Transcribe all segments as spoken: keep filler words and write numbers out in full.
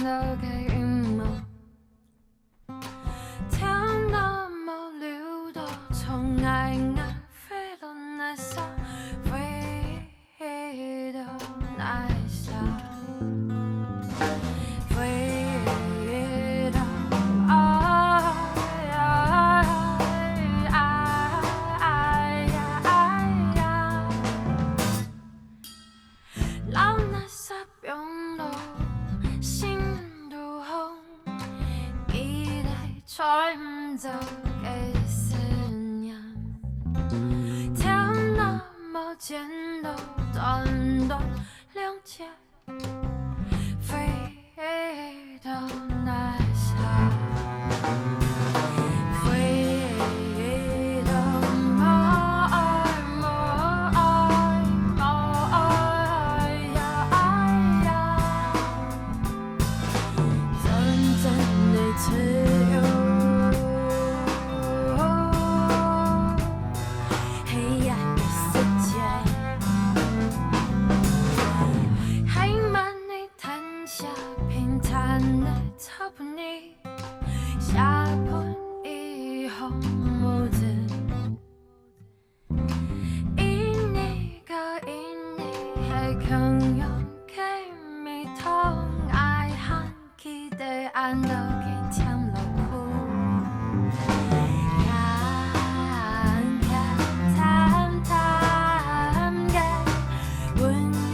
个阴谋，天都無留到，從愛愛飛到那啥，飛到那啥，飛到愛愛愛愛愛愛。 老那啥放落心肚項，一代揣毋著个思念。天那麼尖到短短兩截，飛到那啥，飛到無愛無愛無愛呀愛呀。 真正的自由，黑暗的世界，還慢的談笑，平坦的草埔泥，下盤以後母子。 一年過一年，還共樣个味道，愛還記得恁多个甜樂苦。鹹鹹淡淡个，溫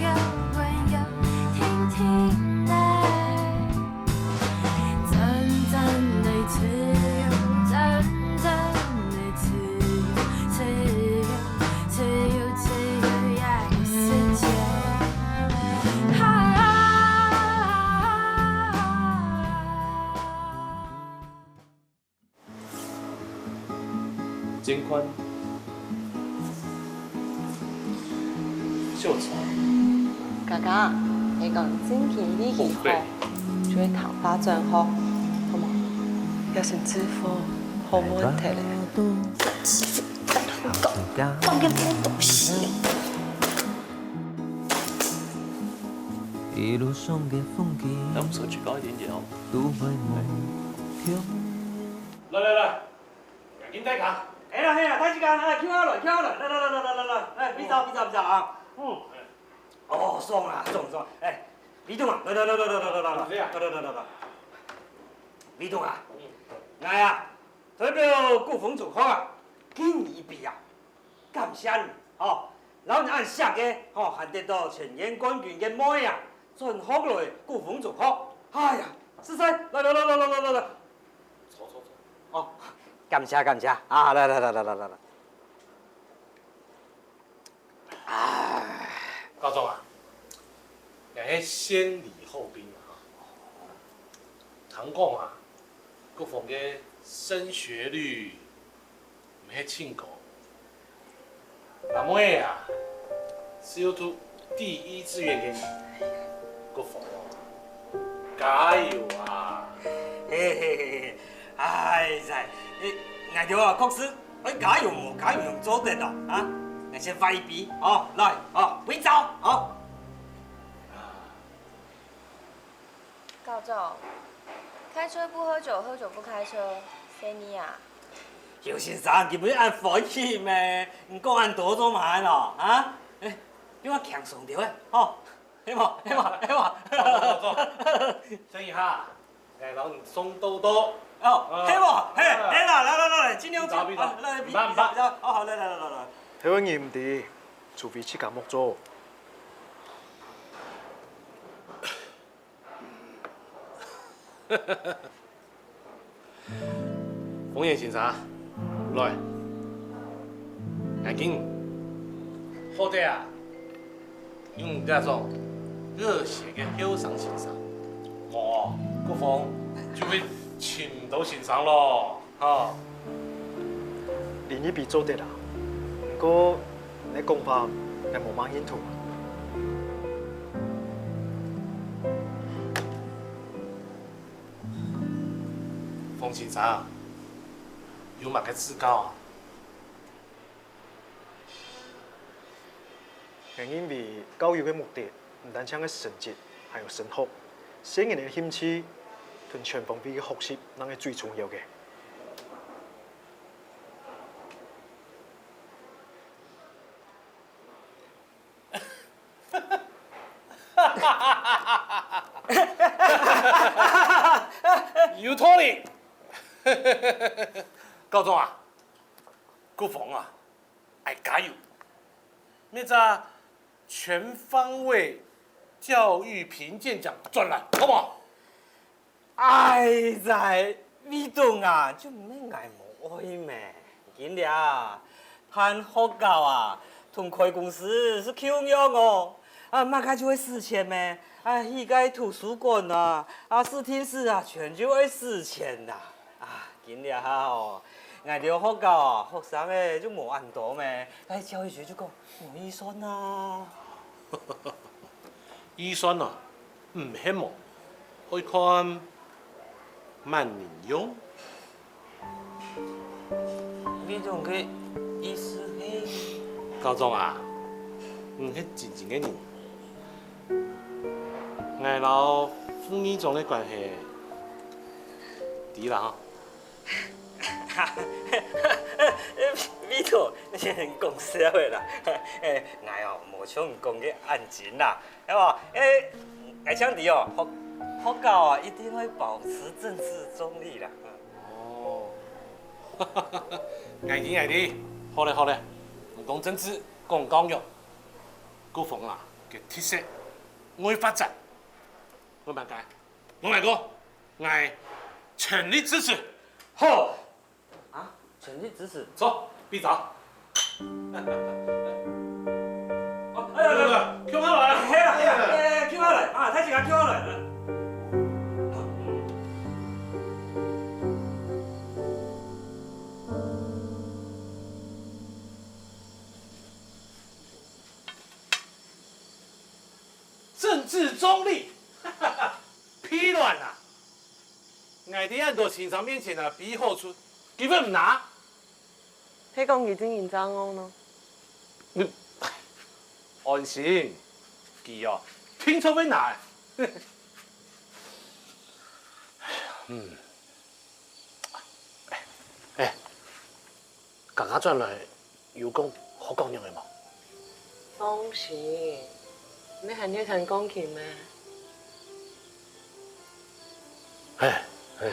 柔溫柔，定定个。 真正的自由，真正的自由，自由，自由，自由呀，世界。啊。 真寬。秀才。哥哥，你講正經理佢好，就會桃花轉學，好無？也算致富，好問題咧。講，講个東西。一路上的風景，咱們手機高一點點哦。都會無窮。來來來， 緊帶卡。係啦係啦，大時間，來，扣下來，扣下來，來來來來來來來，來，比照比照比照啊。嗯。哦，爽啊，爽爽，哎，李董啊，來來來來來來來來來，來來來來來，李董啊，𠊎啊，代表古風中學啊，敬你一杯啊。 感謝你，吼，摎你恁惜个，吼，還得到全縣冠軍个妹啊，轉學來古風中學。哎呀，實在，來來來來來來來來。坐坐坐。哦，感謝感謝，啊，來來來來來來來。哎。高中啊，𠊎係先禮後兵啊。聽講啊，古風个升學率 毋係盡高。𠊎妹啊，係有讀第一志願个國防哦。加油啊！嘿嘿嘿嘿，哎呀，哎，𠊎兜啊，確實，哎，加油無加油用做得哦，啊！𠊎先發一杯，哦，來，哦，微笑，哦。 高總，開車不喝酒，喝酒不開車，係你啊？有先生，佢毋係恁歡喜咩？你講恁多做麼个哦？啊？哎，你愛輕鬆點仔，吼，係無？係無？係無？高總，等一下，來摎你送兜兜。哦，係無？係，係啦，來來來來，盡量盡，啊，來，比，比較，哦，好，來來來來來。係會你毋知，除非自家莫做。 豐原先生，來，𠊎敬你。好得啊，有你這種熱血个後生先生，無，國防就會尋毋到先生囉，哈。你這邊做得啊，毋過你个講法，𠊎無麼認同啊。 方先生，有麼个指教啊？𠊎認為教育个目的毋單淨係成績，還有升學。細人个興趣同全方位个學習，正係最重要个。 有道理。高中啊，國防啊，愛加油！那隻全方位教育評鑑獎轉來，好不好？ 哎呀，偉東啊，就毋係𠊎無愛咩。今日啊，辦學校啊，同開公司係共樣哦。啊，麼个就愛使錢咩？啊，起个圖書館啊，啊，視聽室啊，全就愛使錢啦。啊，今日啊，哦，𠊎兜學校啊，學生仔就無恁多咩，該教育局就講無預算啊。 預算啊，毋係無，愛看麼人用。你總个意思係？高中啊，你係真正个人。𠊎摎副議長个關係，知啦吼。 Vito，你講笑个啦。欸，𠊎哦，無像你講个恁真啦。係無？欸，𠊎想知哦，學，學校啊，一定愛保持政治中立啦。哦，𠊎知，𠊎知。好咧，好咧，毋講政治，講教育。國防啊，个特色，愛發展，愛麼个？ 𠊎來講，𠊎全力支持。好。啊，全力支持。走，比賽。哦，哎呀，哎呀，哎呀，共下來。哎呀，哎呀，哎呀，共下來啊，大家共下來。政治中立，哈哈哈， 屁卵啊！𠊎在恁多先生面前啊，比好處，佢會毋拿？係講佢真認真哦呢？你安心，佢哦，定著會拿个。嗯，哎，剛剛轉來 有講好講樣个無？放心，你還愛彈鋼琴咩？嘿，嘿。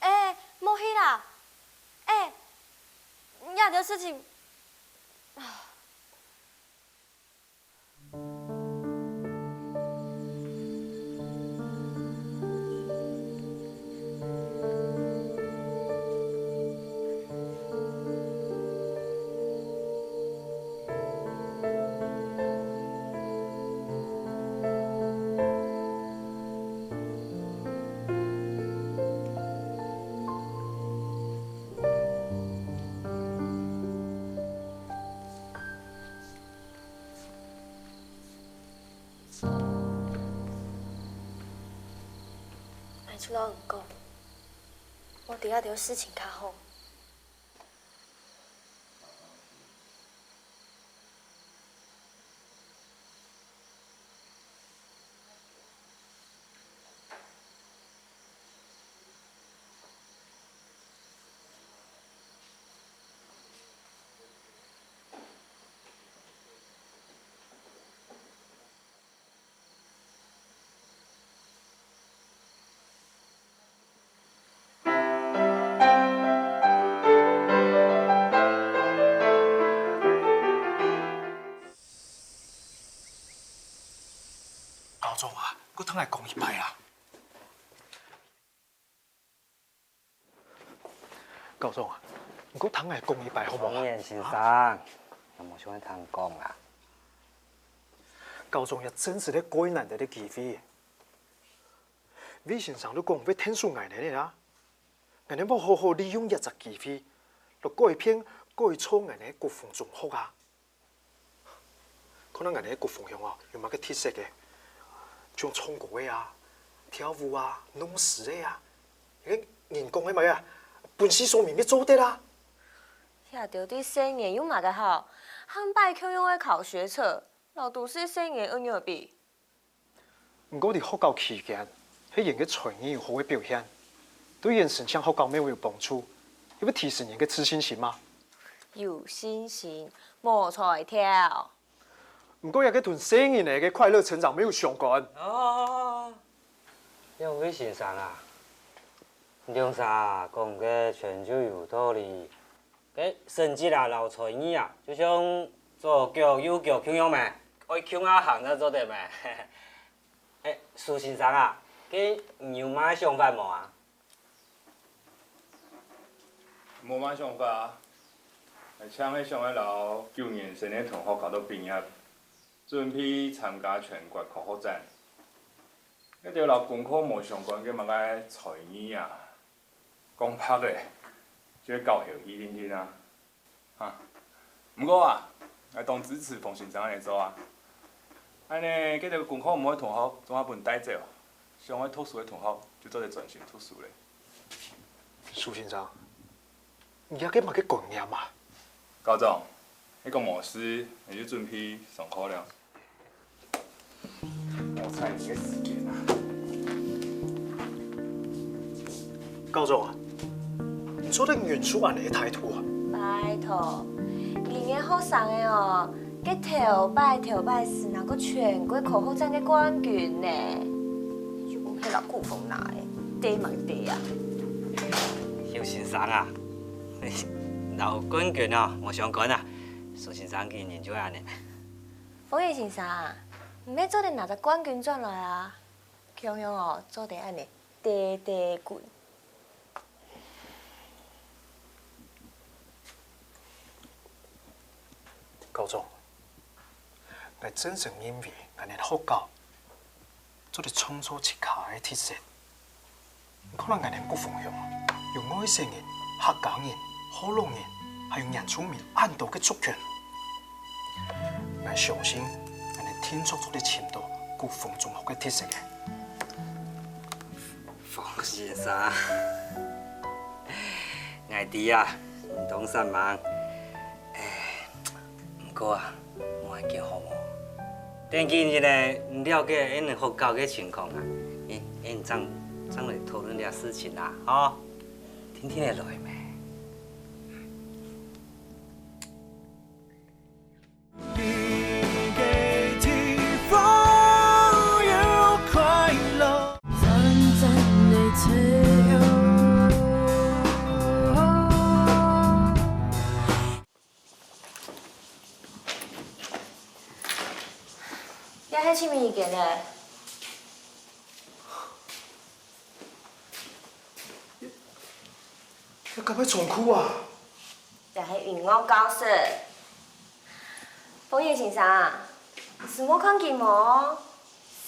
欸，莫去啦！欸，這兜事情，啊。 𠊎就摎你講，莫在這兜事情較好。 高中啊，你同𠊎講一擺啊！高中啊，你過聽𠊎講一擺好無啊？方言先生，啊？𠊎無想愛聽講啊。校長，這真實个最難得个機會。魏先生都講會𢯭手𠊎等个啊，𠊎等愛好好利用這隻機會，來改變、改造𠊎等个國防中學啊。 看下𠊎等个國防鄉哦，有麼个特色个，像唱歌个啊、跳舞啊、弄獅个啊，該人講个麼个啊，本事所明明做得啊。這兜對細人有麼个好？還擺共樣个考學測，摎都市細人愛仰比？ 毋過在學校期間，係人个才藝有好个表現，對人申請學校乜會有幫助，又會提升人个自信心嘛。有信心，無才調。毋過這个同細人仔个快樂成長乜有相關。哦，兩位先生啊，你兩儕講个全就有道理。 該成績啊摎才藝啊，就像左腳右腳共樣咩，愛共下行正做得咩。欸，蘇先生啊，該你有麼个想法無啊？無麼个想法啊，𠊎淨係想愛摎九年生个同學搞到畢業，準備參加全國科學展。該兜摎功課無相關个麼个才藝啊， 講白个，就係搞遊戲定定啊。哈，毋過啊，𠊎當支持方先生恁仔做啊。恁仔，該兜功課毋好个同學，總下分帶走，想愛讀書个同學，就做得專心讀書咧。蘇先生，你這个麼个觀念啊？校長，你講無事，𠊎就準備上課了。 無彩你个時間啊。校長啊，你做得忍受恁仔个態度啊？拜託，人个學生仔哦，該頭擺頭擺斯拿過全國科學展个冠軍呢，又毋係摎古風拿个，得毋得啊？邱先生啊，摎冠軍哦無相關啊，蘇先生佢人就恁仔。 方言先生，你乜做得拿隻冠軍轉來啊？共樣哦，做得恁仔短短滾。校長，𠊎真心認為𠊎等學校 做得創造自家个特色。看𠊎等國防鄉，有外省人、客家人、學老人，還有原住民恁多个族群。𠊎相信，𠊎等定著做得尋著國防中學个特色个。方先生，𠊎知啊，你當煞猛。唉，毋過啊， 無愛緊好無？等今日呢，你了解𠊎等學校个情況啊，𠊎，𠊎等正，正來討論這事情啊，吼？定定仔來咩？這係去哪間呢？這敢係倉庫啊？這係音樂教室。風雨先生，你有看見無？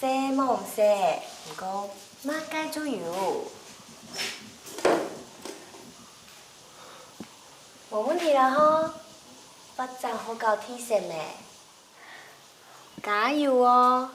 細無細，毋過麼个就有。無問題啦吼，發展學校特色咩？加油哦！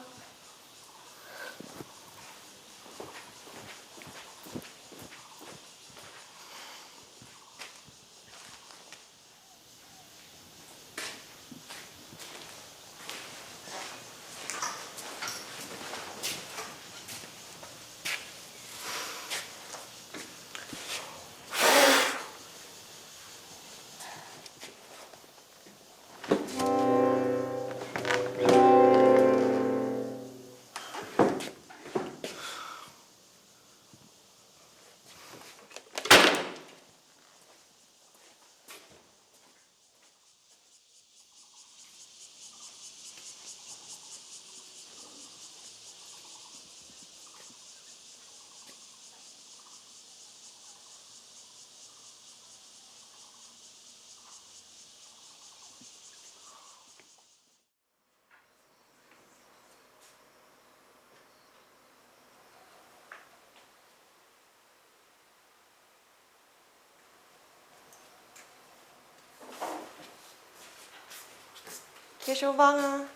繼續望啊！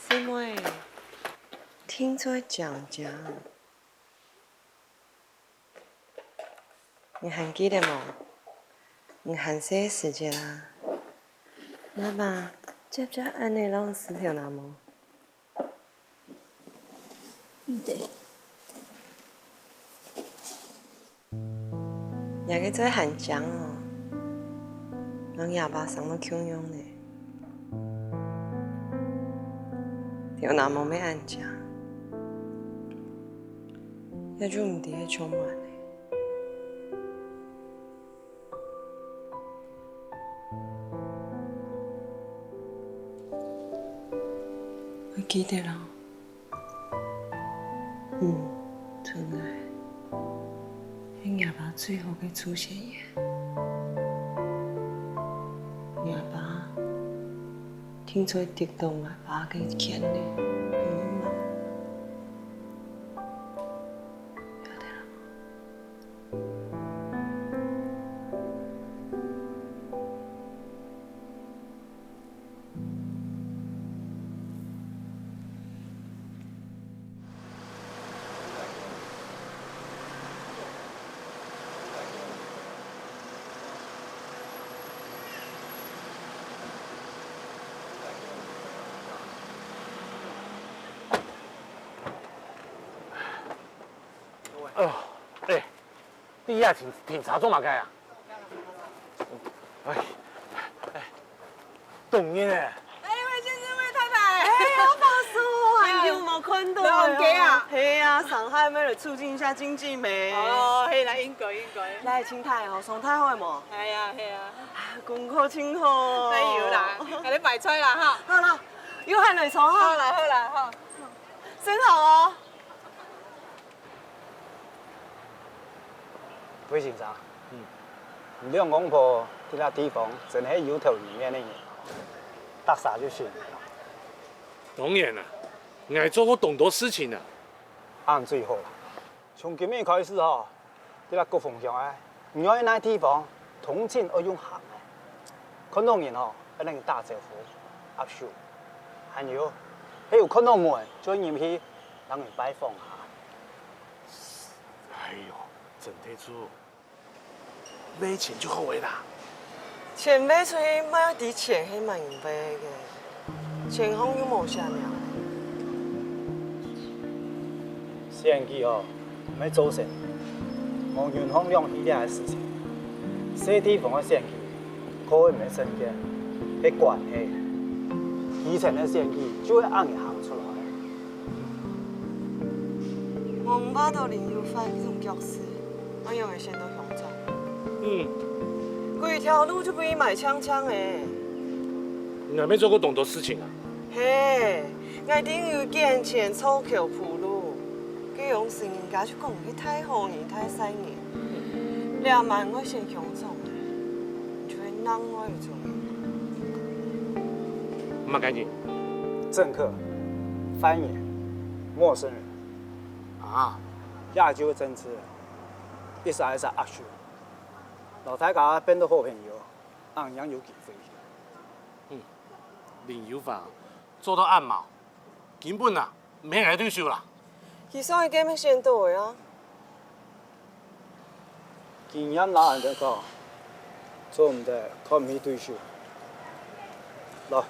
細妹，定著靚靚。你還記得無？你還細个時節啊，爸爸輒輒恁仔摎你食頭那毛。 毋著。若个嘴還靚哦，摎若爸生到共樣呢。頭那毛乜恁靚，也就毋知係從哪呢。 會記得哦。嗯，真个，係若爸最好个助選員。若爸定著得著𠊎爸个權利，嗯嘛。曉得了。 哦，哎，你這停，停車做麼个啊？哎，哎，當然欸。哎，魏先生、魏太太。哎喲，寶叔，恁久無看著了。來，OK啊。係啊，上海乜來促進一下經濟咩？哦，係啦，應該，應該。來，清大哦，上大學無？係啊，係啊。功課真好。哎喲啦，恁仔拜託啦哈。好啦，有閒來坐哈。好啦，好啦，好。真好哦。 魏先生，嗯，你兩公婆在這地方真係有頭有面个人，逐儕就信。當然啦，𠊎做過當多事情啊。恁最好啦。從今日開始吼，在這各方向啊，你愛哪地方，通勤愛用行个。看著人吼，愛摎人打招呼、握手。還有，係有看著門就愛入去，摎人拜訪下。 哎喲，真得做，賣錢就好个啦。錢賣出去，乜愛知錢係麼人賣个，錢項又無寫名。選舉哦，毋係做生理，無銀行兩塊這个事情。細地方个選舉，靠个毋係政見，係關係。基層个選舉就會恁仔行出來。 𠊎毋怕到林有範這種角色，恁樣會選到鄉長。嗯。歸條路就分佢買淨淨仔。𠊎乜做過當多事情啊。係，𠊎一定有捐錢造橋鋪路。該央時人家就講佢大好人、大善人。這滿𠊎選鄉長，就係另外一種人。麼个人？政客、犯人、陌生人。 啊，這就係政治，一儕一儕握手，摎大家變做好朋友，恁樣有機會。嗯，林有範做到恁無，根本啊，毋係𠊎對手啦。佢上一屆乜選著个啊。 經驗哪恁多講，做毋得看毋起對手。來，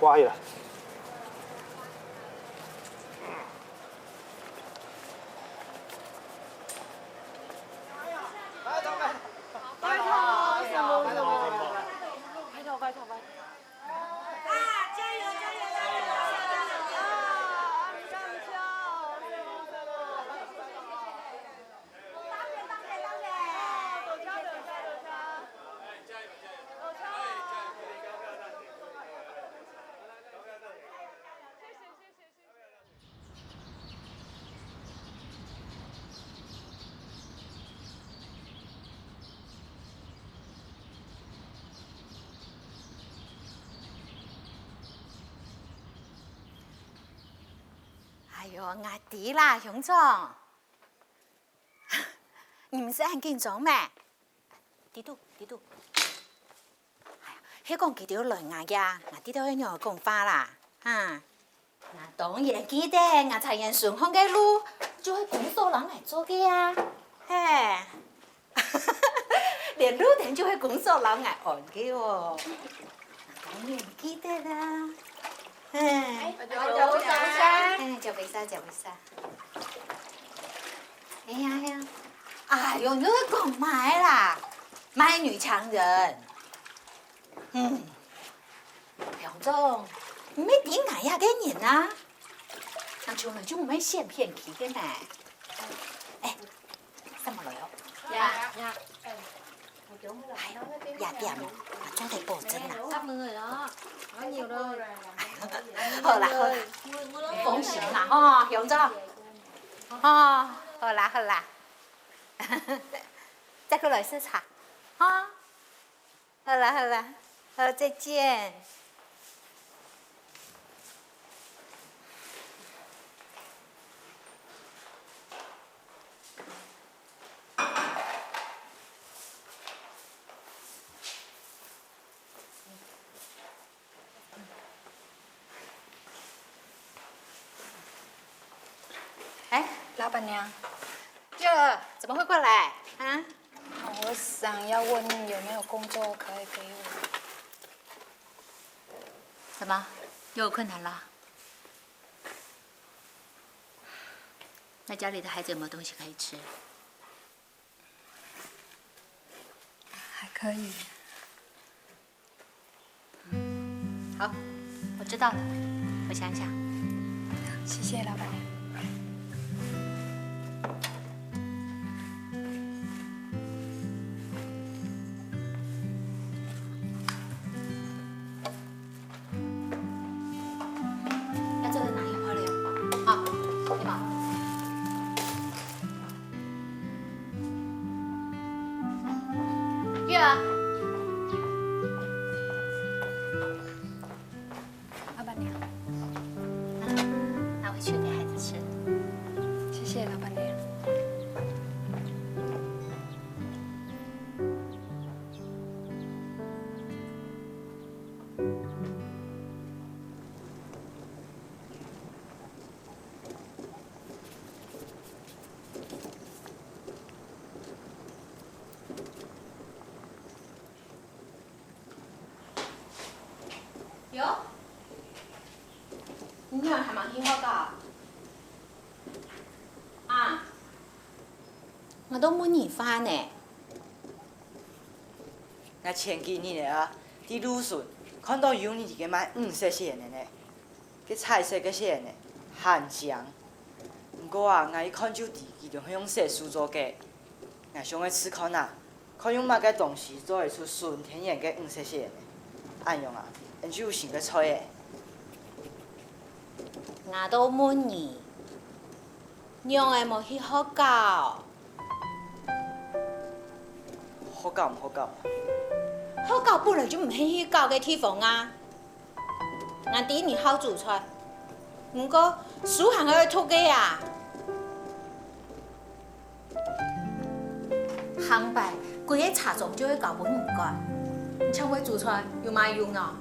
掛起來。拜託，拜託，拜託，拜託，拜託。 哎喲，𠊎知啦，鄉長。你毋使恁緊張咩？知道，知道。哎呀，係講佢兜來𠊎這，𠊎知道愛仰仔講話啦，哈。𠊎當然記得，𠊎茶園順巷个路，就係公所摎𠊎做个啊。嘿，連路燈就係公所摎𠊎安个哦。𠊎當然記得啦。嘿。哎，腳杯沙，腳杯沙。哎呀哎呀，哎喲，你在講麼个啦？麼个女強人？ 嗯，鄉長，你乜知𠊎這个人啊？𠊎從來就毋會選偏激个呢。哎，什麼來哦？呀，呀，哎，這點哦，𠊎做得保證啦。好啦，好啦，放心啦，吼，鄉長。吼，好啦，好啦。再過來食茶，吼。 好啦，好啦，好，再見。哎，老闆娘。月兒，怎麼會過來啊？我想要問有沒有工作可以給我。怎麼，又有困難了？那家裡的孩子有沒有東西可以吃？還可以。 好，我知道了，我想想。謝謝老闆娘。要坐在哪裡好了？好，你好。 月兒。老闆娘。拿回去給孩子吃。謝謝老闆娘。 喲，你仰還吂去學校？啊，𠊎都問你話呢。𠊎前幾日仔啊，在路脣看到有人在該賣五色線仔呢。 該彩色个線仔還靚，毋過啊，𠊎一看就知佢兜係用色素做个。𠊎想愛試看啊，看用麼个東西做得出純天然个五色線仔。恁樣啊，𠊎就有新个菜仔。𠊎都問你，仰會無去學校？學校毋學校？學校本來就毋係去搞个地方啊！ 𠊎知你好煮菜，毋過書還愛讀个啊！下擺歸個茶莊就會交分你管，你淨會煮菜有麼用呢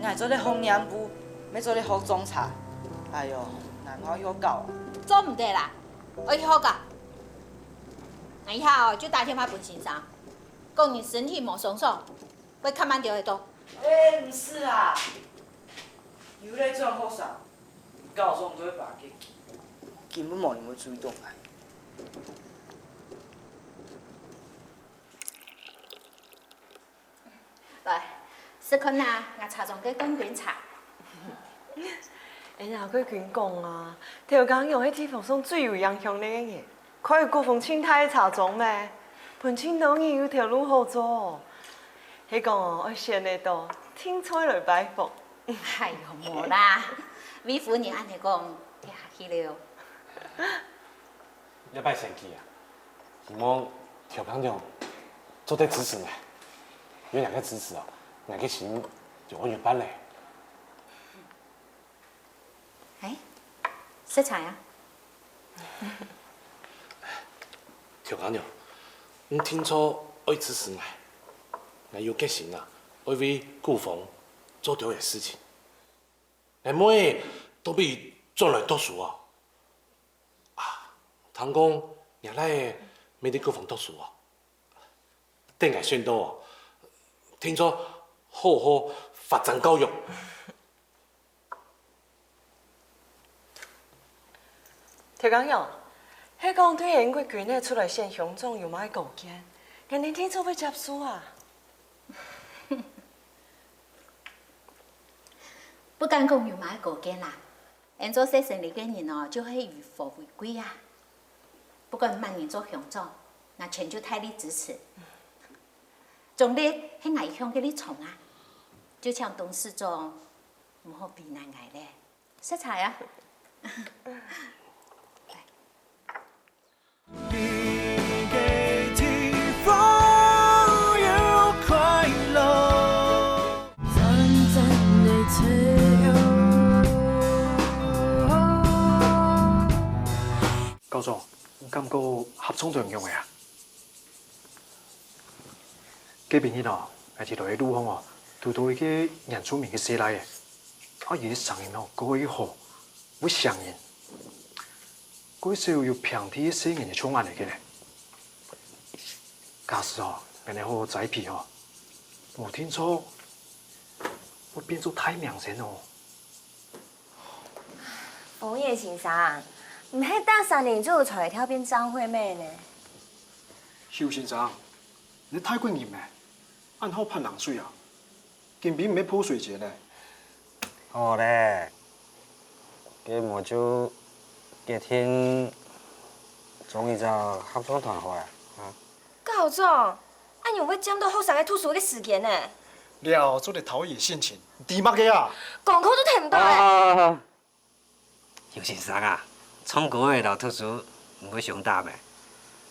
？𠊎做得學染布，乜做得學種茶。哎喲，𠊎毋好去學校啊！做毋得啦，愛去學校。𠊎以後就打電話分先生，講你身體無爽爽， 會較慢調仔到。哎，毋使啊，有咧轉學生，教授毋會把握，根本無人會注意到𠊎。來，試看啊，𠊎茶莊个冠軍茶。哎呀，桂君講啊，頭家娘係地方上最有影響力个人。 開國風盡大个茶莊咩，分盡多人有頭路好做。係講哦，愛選得到，定著來拜訪。哎喲，無啦，魏夫人恁樣講，這下去了。這擺選舉啊，希望頭家娘做得支持𠊎，有若个支持哦，𠊎个心就會圓滿咧。 哎，食茶啊？頭家娘，你定著愛支持𠊎，𠊎有決心啊，愛為古風做兜仔事情。𠊎妹都愛轉來讀書哦。啊，聽講若倈仔乜在古風讀書哦。等𠊎選著哦，定著好好發展教育。 頭家娘，係講對英國軍仔出來選鄉長有麼个高見，𠊎等定著會接受啊？不敢講有麼个高見啦，𠊎做細生理个人哦，就係以和為貴啊。不管麼人做鄉長，𠊎全就大力支持。總之係𠊎一向个立場啊，就請董事長 毋好為難𠊎咧，食茶啊！校長，你感覺合唱團仰仔啊？ 該晡日哦，𠊎兜來个路項哦，堵著一個原住民个細倈仔，啊佢个聲音哦，過好，會餳人。過少有平地个細人仔唱恁仔个呢。假使哦，𠊎等好好栽培哦，無定著會變做大明星哦。風月先生，毋係逐儕人就有才調變張惠妹呢。邱先生， 你係泰國人咩？恁好潑冷水啊！根本毋係潑水節呢。好咧，該無就決定組一隻合唱團好啊，啊？校長，恁樣會佔著學生个讀書个時間呢。了，做得陶冶性情，你知麼个啊？講課都聽毋到咧。啊！ 邱先生啊，唱歌仔摎讀書毋會相打咩？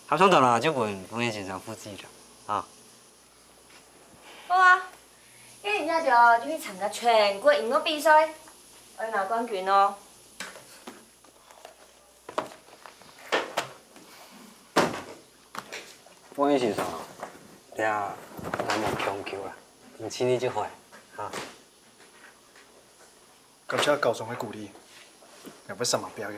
合唱團啊，就分風月先生負責了啊。好啊，該𠊎兜就去參加全國音樂比賽，愛拿冠軍哦。風月先生，這𠊎無強求啊，你盡力就好啊，哈。 感謝校長个鼓勵，𠊎會煞猛拚个。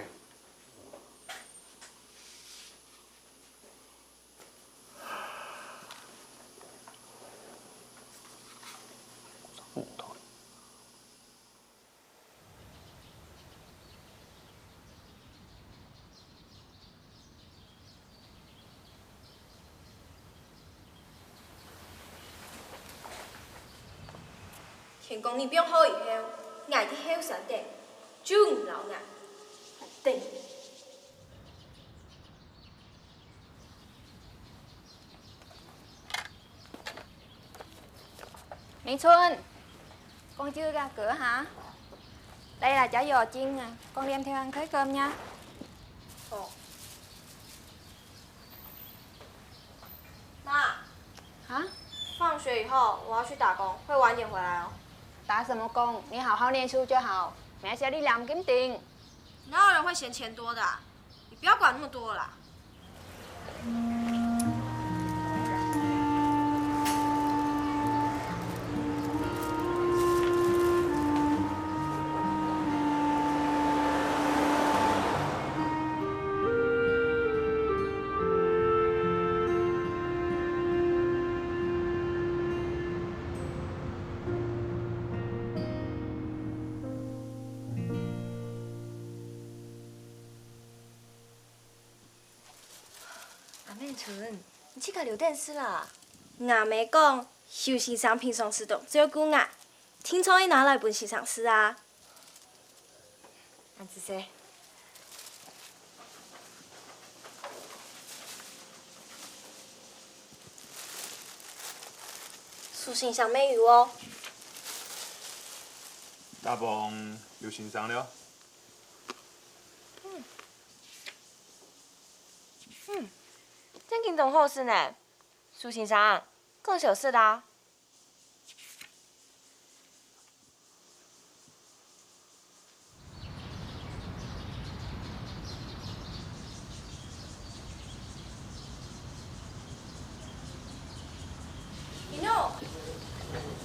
天光日放學以後，𠊎个後生仔就毋摎𠊎等。 明春，講究个歌哈，來啦，加油精啊，講念天安開歌呀。哦。媽，啊？放學以後我要去打工，會晚點回來哦。打什麼工？你好好念書就好，明仔日你兩點定。哪有人會嫌錢多的啊？ 你不要管那麼多啦。 阿妹春，你自家留等食啦。吾姆講，邱先生平常時當照顧𠊎，定著愛拿來分先生食啊。恁仔細。蘇先生乜有哦。打幫邱先生了。 嗯，正經當好食呢。蘇先生，講笑食啊。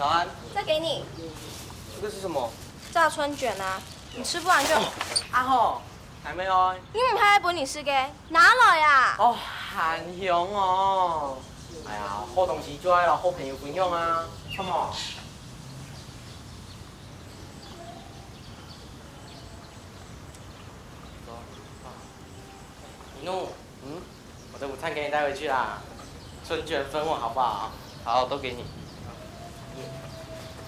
早安。再给你。这个是什么？炸春卷啊，你吃不完就……啊吼，还没有。你毋係分你食个，拿來啊！哦，還香哦。哎呀，好東西就愛摎好朋友分享啊，好無？走。一怒，嗯，我的午餐给你带回去啦，春卷分我好不好？好，都给你。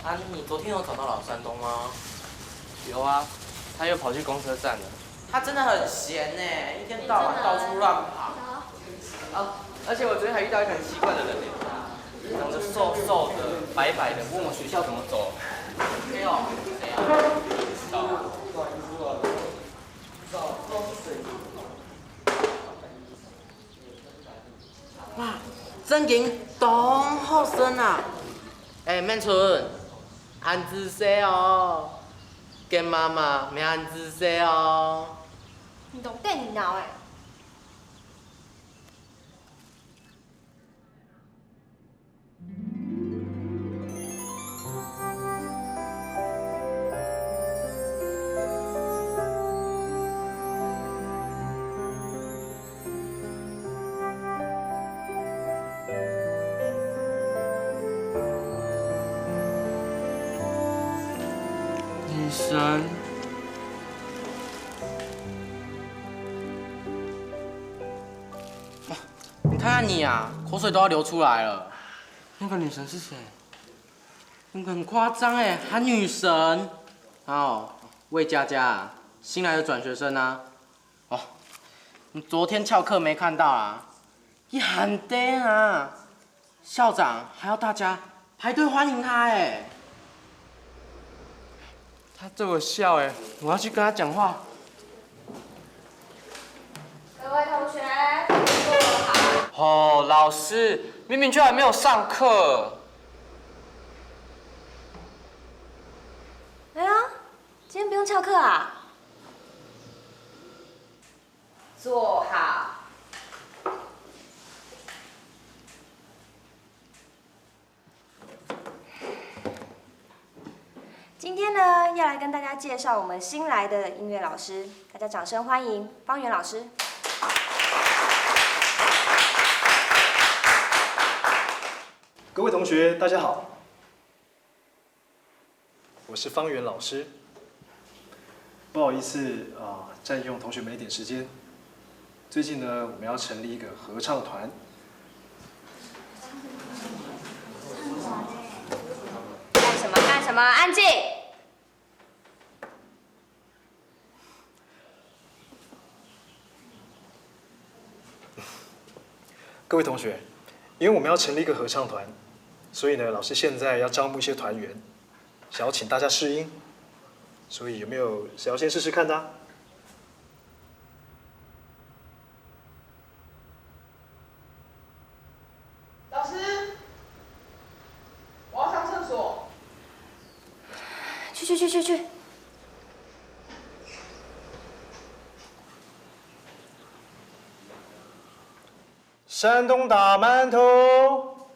啊，你昨天有找到老山东吗？有啊，他又跑去公车站了。他真的很闲呢，一天到晚到处乱跑。啊，而且我昨天还遇到一个很奇怪的人呢，长得瘦瘦的、白白的，问我学校怎么走。哎呦，谁啊？不知道啊。哇，正經當好耍啊！哎，明春，恁仔細哦，跟媽媽免恁仔細哦。你當得人惱欸！ 醫生。你看看你啊，口水都要流出來了。那個女生是誰？那個很誇張欸，喊女神。哦，魏佳佳啊，新來的轉學生啊。哦，你昨天翹課沒看到啊？ 佢還在啊！校長還要大家排隊歡迎他欸。他對我笑欸，我要去跟他講話。各位同學，坐好。哦，老師，明明就還沒有上課。哎呀，今天不用翹課啊？ 坐好。今天呢，要來跟大家介紹我們新來的音樂老師，大家掌聲歡迎方圓老師。各位同學，大家好。 我是方圓老師，不好意思啊，占用同學們一點時間。最近呢，我們要成立一個合唱團。幹什麼？幹什麼？安靜！ 各位同學，因為我們要成立一個合唱團，所以呢，老師現在要招募一些團員，想要請大家試音，所以有沒有想要先試試看的啊？ 老師，我要上廁所。去去去去去。山東大饅頭。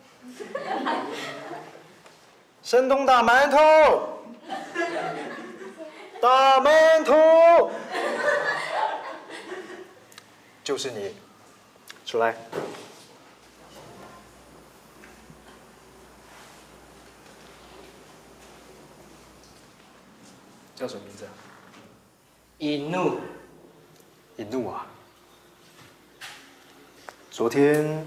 山東大饅頭，大饅頭，就是你，出來。叫什麼名字啊？一怒。一怒啊？昨天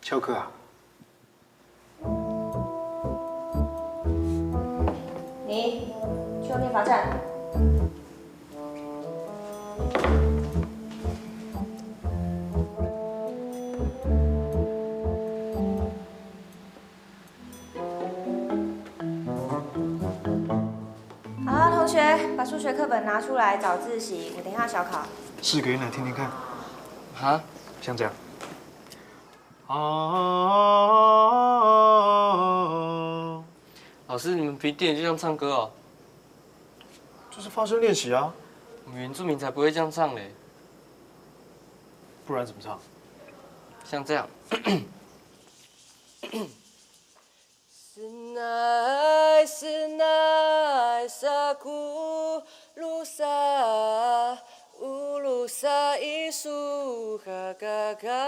翹課啊？你去外面罰站。好，同學，把數學課本拿出來，早自習，我等一下小考。試個音來聽聽看。哈？像這樣。 哦，老師，你們比電影就像唱歌哦。這是發聲練習啊。我們原住民才不會這樣唱嘞。不然怎麼唱？像這樣。Senai, senai, sakulusa, ulusa, isu, kakaka.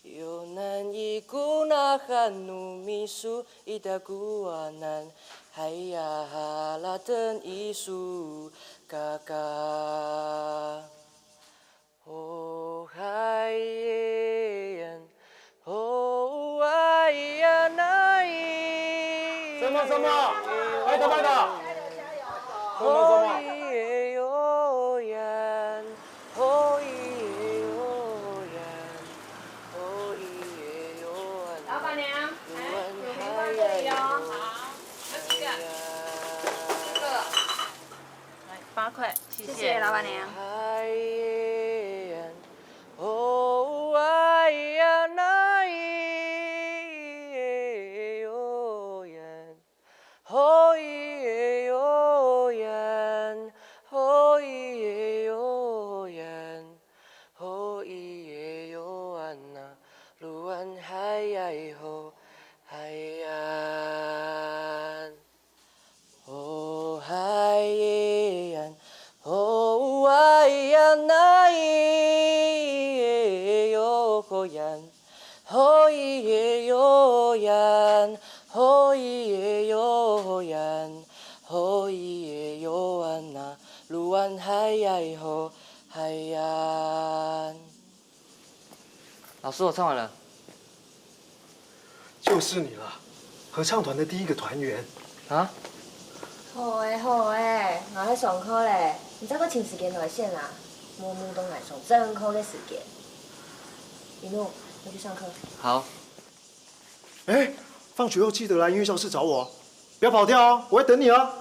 Yonan ikunahan nu misu itakuanan, haya halatan isu, kaka. Hohayan, hohayan ai. 什么什么？哎，他妈的！什么什么？Hohayan, hohayan, hohayan. 老板娘，来，有棉花这里哦。好，要几个？四个。 来，八块，谢谢。谢谢老板娘。Hohayan, hohayan ai, hohayan, hohayan, hohayan, hohayan, hohayan, hohayan. 老师，我唱完了。就是你了，合唱团的第一个团员。啊？好诶，好诶，𠊎愛上課咧，你再過尋時間來選啦，無目中來上正課个時間。一諾，我去上課。好。哎，放學後記得來音樂教室找我，不要跑掉哦，我會等你哦。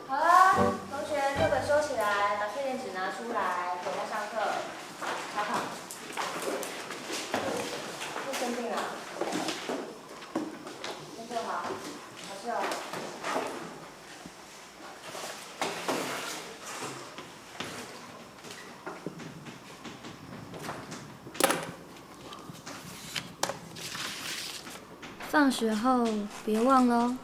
好了，同學，課本收起來，把測驗紙拿出來，回家上課。好好。又生病了。先坐好，好睡哦。 放学后别忘了哦。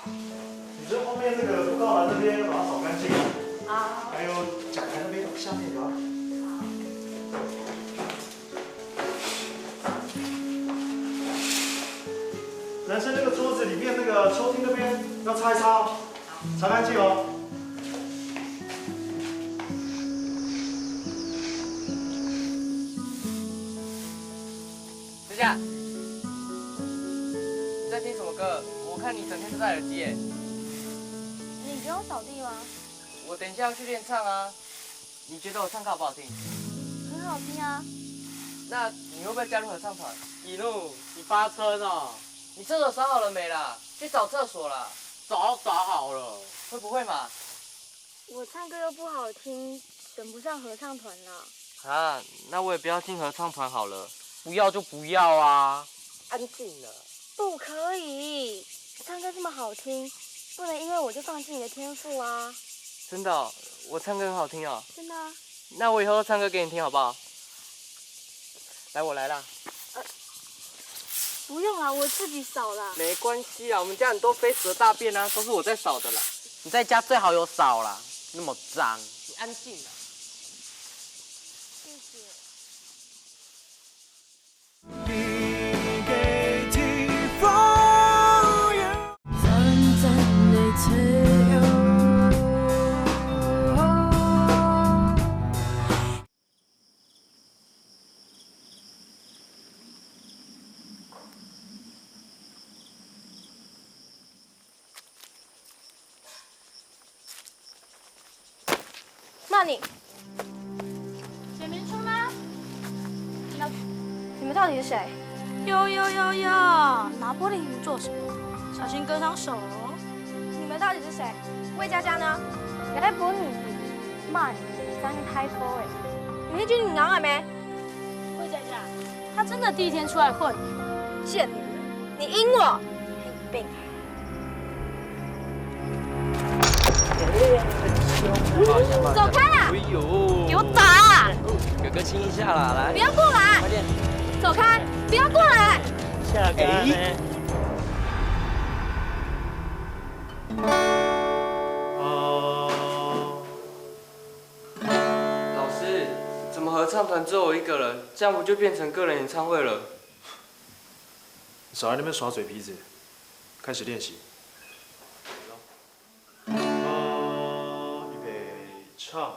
你这后面那个布告栏那边要把它扫干净啊。好。还有讲台那边下面也要。男生那个桌子里面那个抽屉那边要擦一擦哦，擦干净哦。 等一下，你在听什么歌？我看你整天都戴耳机耶。你不用扫地吗？我等一下要去练唱啊。你觉得我唱歌好不好听？很好听啊。那你会不会加入合唱团？一路，你发春哦。你厕所扫好了没啦？去扫厕所啦。早扫好了。会不会嘛？ 我唱歌又不好听，选不上合唱团啦。啊，那我也不要进合唱团好了。不要就不要啊。安静了。不可以，唱歌这么好听，不能因为我就放弃你的天赋啊。真的哦，我唱歌很好听哦。真的啊。那我以后唱歌给你听好不好？来，我来啦。 不用啦，我自己扫啦。没关系啦，我们家很多飞鼠的大便啊，都是我在扫的啦。你在家最好有扫啦，那么脏。你安静啦。谢谢。那你，简明春吗？那你们到底是谁？哟哟哟哟，拿玻璃瓶做什么？小心割伤手哦。你们到底是谁？魏佳佳呢？也太不理解，骂你，你真是太多哎。你是君子昂矮没？魏佳佳，他真的第一天出来混。贱女人，你阴我！病。走开啦！哎呦，给我打啊！哥哥亲一下啦，来，不要过来！快点，走开！不要过来！下个呢？老师，怎么合唱团只有我一个人？这样不就变成个人演唱会了？少在那边耍嘴皮子，开始练习。预备，唱。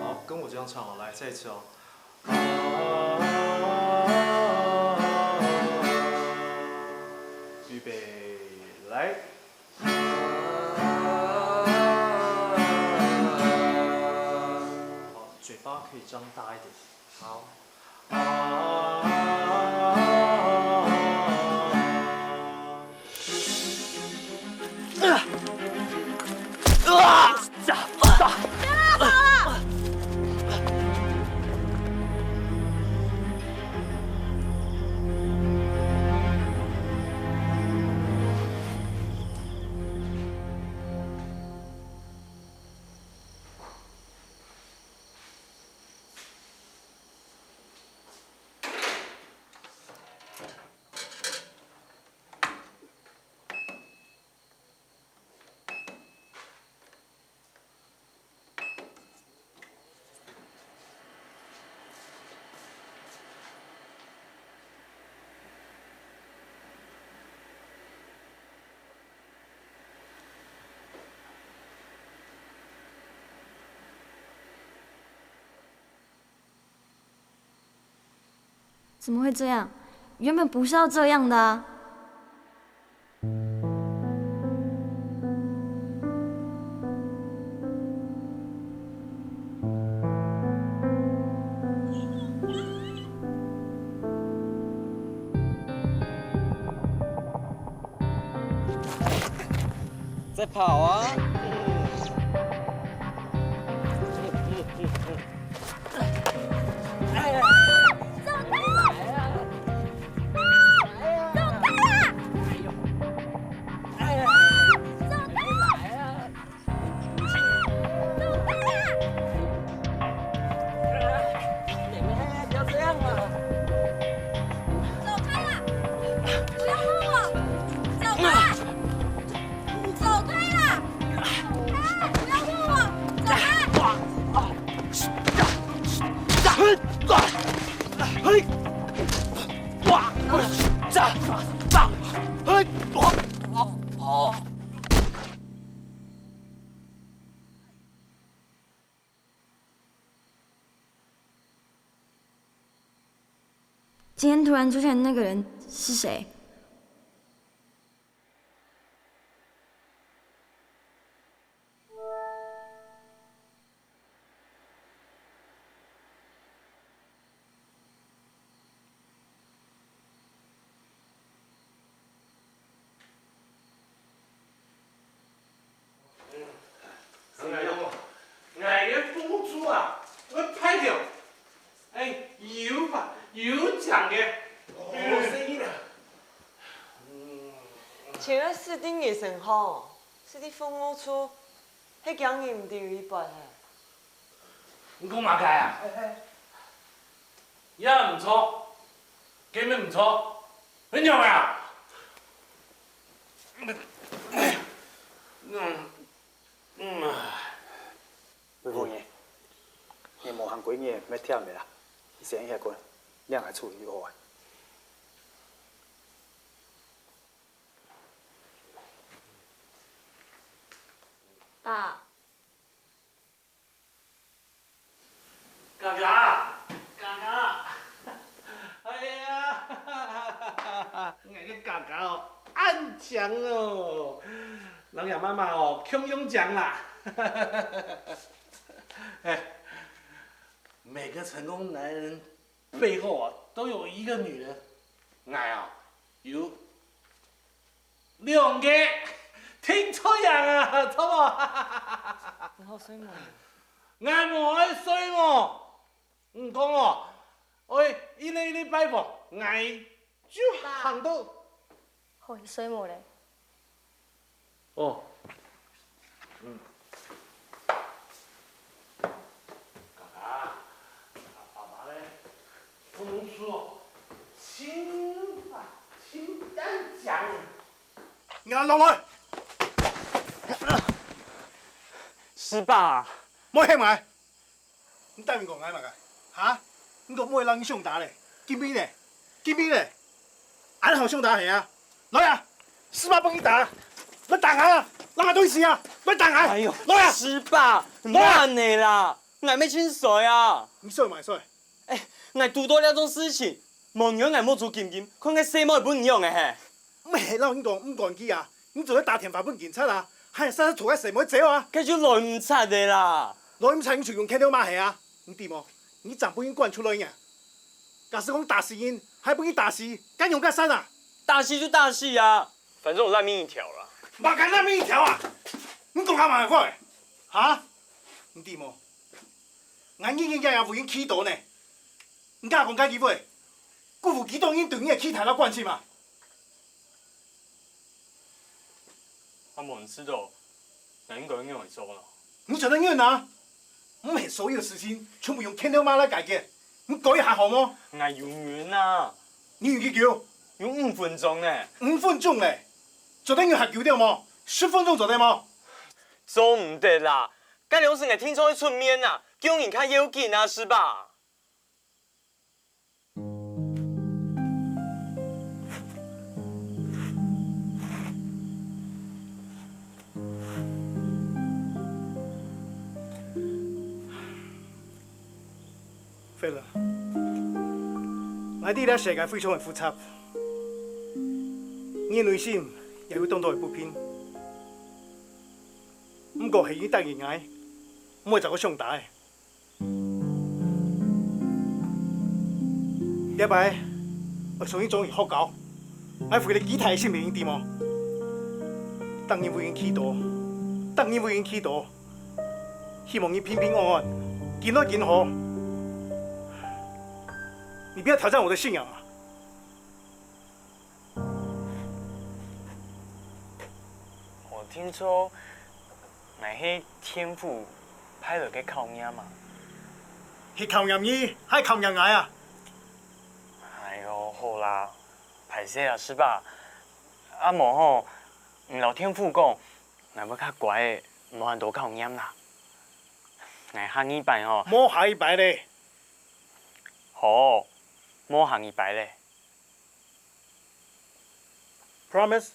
好，跟我这样唱哦，来，再一次哦。预备，来。好，嘴巴可以张大一点。好。 怎么会这样？原本不是要这样的啊！在跑啊！走开啦！妹妹，不要这样嘛！走开啦！不要碰我！走开！走开啦！走开！不要碰我！走开！ 今天突然出现的那个人是谁？ 哎，𠊎个風燭啊，會壞忒。哎，有吧，有獎个。哦，細義啦。嗯。像該四弟个身項，四弟風燭，係驚佢毋知有一半係？你講麼个啊？哎，哎。 也毋著，根本毋著，你仰啊？嗯，嗯，嗯。吳夫人，你無行幾日，會忝个啦，你先歇睏，讓𠊎處理就好啊。爸。 哥哥，哥哥，哎呀，𠊎个哥哥哦，恁靚哦，人家媽媽哦，共樣靚啦。哎，每個成功男人背后啊，都有一个女人。哎啊，有两个，听错人啊，知道吗？你好睡吗？俺无爱睡哦。你讲哦，喂，一日一日拜访，俺就行到。好，你睡么嘞？ 哦，嗯。嘎嘎，阿爸咧，不能说，请啊，请单讲。你拿落来！师伯，莫喊啊！ 你答應講𠊎麼个？哈？你講莫讓你相打咧？今晡日咧？今晡日咧？恁好相打係啊？來啊！師伯分你打！來打𠊎啊！讓𠊎對死啊！來打𠊎！哎喲，來啊！師伯，毋好恁呢啦！𠊎乜盡衰啊！你衰麼个衰？哎，𠊎堵著這種事情，無原來目珠金金，看該細妹分你樣个嘿！ 毋係摎你講毋管佢啊，你做得打電話分警察啊，還係煞煞拖該細妹走啊！該就來毋掣个啦！來毋掣你就用拳頭罵係啊！你知無？你正分人趕出來呢！假使講打死人，還分你打死，該用該散啊！打死就打死啊！反正我爛命一條啦！麼个爛命一條啊！你講下麼个話？哈？你知無？𠊎日日夜夜為你祈禱呢！你敢講該句話，辜負幾多人對你个期待摎關心啊！ 阿姆，你知道，𠊎應該仰般做呢？你做得忍啊！毋係所有事情全部用拳頭罵來解決，你改一下好無？𠊎有忍啊！你有幾久？有五分鐘呢！五分鐘咧？做得忍較久點無？十分鐘做得無？做毋得啦！該量係𠊎定著愛出面啊，救人較要緊啊，係吧？ Philip，𠊎知這世界非常个複雜，你內心也有當多个不平。毋過係你答應𠊎，毋會再過相打个。 這擺，𠊎送你轉去學校，𠊎負起幾大个使命，你知無？逐日為你祈禱，逐日為你祈禱，希望你平平安安，緊來緊好。你不要挑戰我的信仰啊！ 𠊎定著𠊎係天父派來个考驗啊！係考驗你，還考驗𠊎啊？哎喲，好啦，敗勢啊，係吧？啊無吼，你摎天父講，𠊎會較乖个，無恁多考驗啦。𠊎下二擺吼，無下二擺咧。好，無下二擺咧。 Promise？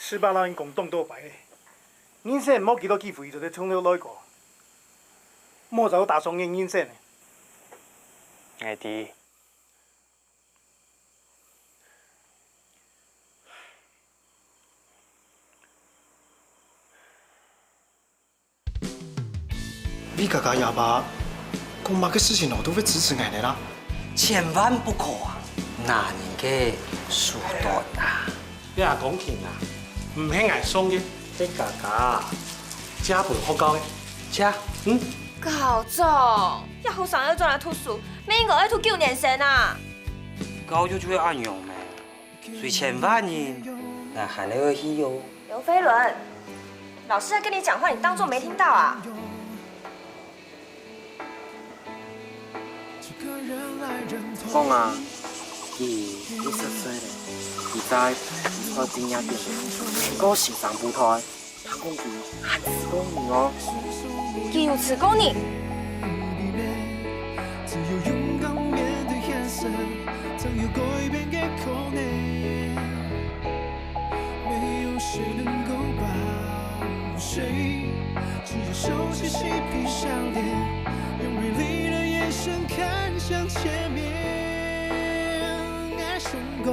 係吧，摎你講當多擺咧，人生無幾多機會做得重頭來過，莫再打爽你人生咧。𠊎知。 V哥哥阿爸，講麼个事情哦，都會支持𠊎个啦。千萬不可啊！拿人个手段啊！這公斤啊，毋係𠊎送个，係哥哥借分學校个。借？嗯。校長，這後生仔轉來讀書，乜應該愛讀九年生啊！教育就係恁樣咩？ 隨千萬人，𠊎還係愛去喲。劉飛倫，老師在跟你講話，你當作沒聽到啊？講啊，佢六十歲咧，佢在不錯經驗點，還過先生不錯。 聽講佢還自工人哦。佢有自工人？只有勇敢面對現實，才有改變的可能。沒有誰能夠保護誰，只有手牽手閉上眼，用美麗的眼神看向前面。愛成功。